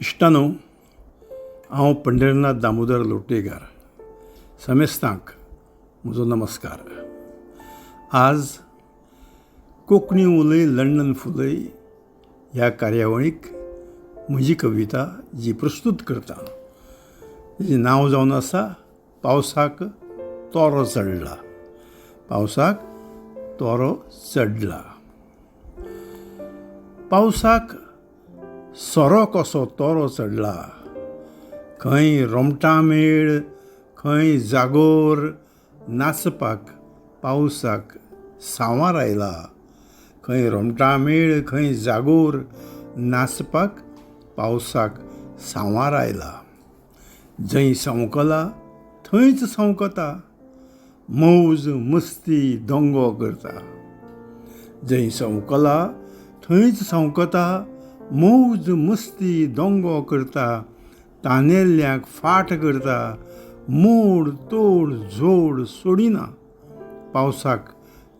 इश्टानो, हांव पंढरीनाथ दामोदर लोटलीकर. समेस्तांक म्हजो नमस्कार. आज कोंकणी उलय लंडन फुलय ह्या कार्यावळीक म्हजी कविता जी प्रस्तूत करता तिचें नांव जावन आसा पावसाक तोरो चडला. पावसाक तोरो चडला. पावसाक सोरो कसो तोरो चडला, खंय रोमटां मेळ खंय जागोर, नाचपाक पावसाक सांवार आयला. खंय रोमटां मेळ खंय जागोर, नाचपाक पावसाक सांवार आयला. जंय संवकला थंयच संवकता, मौज मस्ती दंगो करता. जंय संवकला थंयच संवकता, मौज मस्ती दंगो करता. तानेल्ल्यांक फाट करता, मोड तोड जोड सोडिना. पावसाक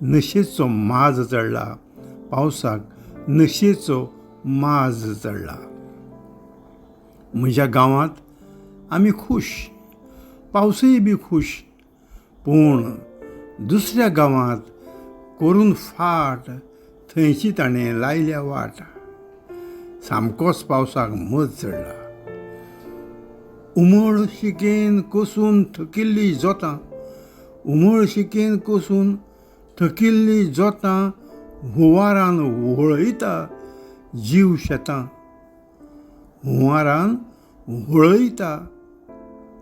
नशेचो माज चडला. पावसाक नशेचो माज चडला. म्हज्या गांवांत आमी खूश, पावसूय बी खूश, पूण दुसऱ्या गांवांत करून फाट थंयची ताणें लायल्या वाट. सामकोच पावसाक मद चडला. उमळशिकेन कसून थकिल्लीं जोतां, उमळशिकेन कसून थकिल्लीं जोतां हुंवारान व्हळयता जीव शेतां. हुंवारान व्हळयता,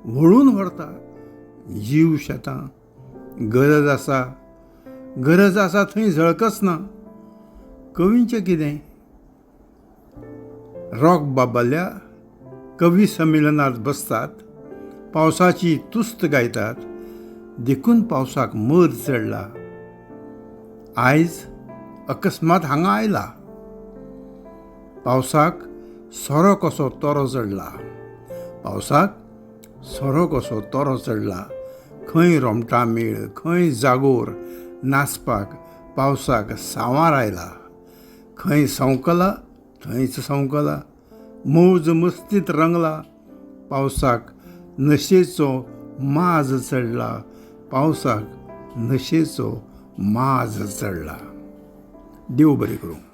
व्हळून व्हरता जीव शेतां. गरज आसा, गरज आसा थंय झळकच ना. कवींचें कितें? रॉक बाबाल्या कवी संमेलनांत बसतात, पावसाची तुस्त गायतात, देखून पावसाक मद चडला. आयज अकस्मात हांगा आयला. पावसाक सोरो कसो तोरो चडला. पावसाक सोरो कसो तोरो चडला. खंय रोमटां मेळ खंय जागोर, नाचपाक पावसाक सांवार आयला. खंय संवकला थंयच संवकला, मौज मस्तींत रंगला. पावसाक नशेचो माज चडला. पावसाक नशेचो माज चडला. देव बरें करूं.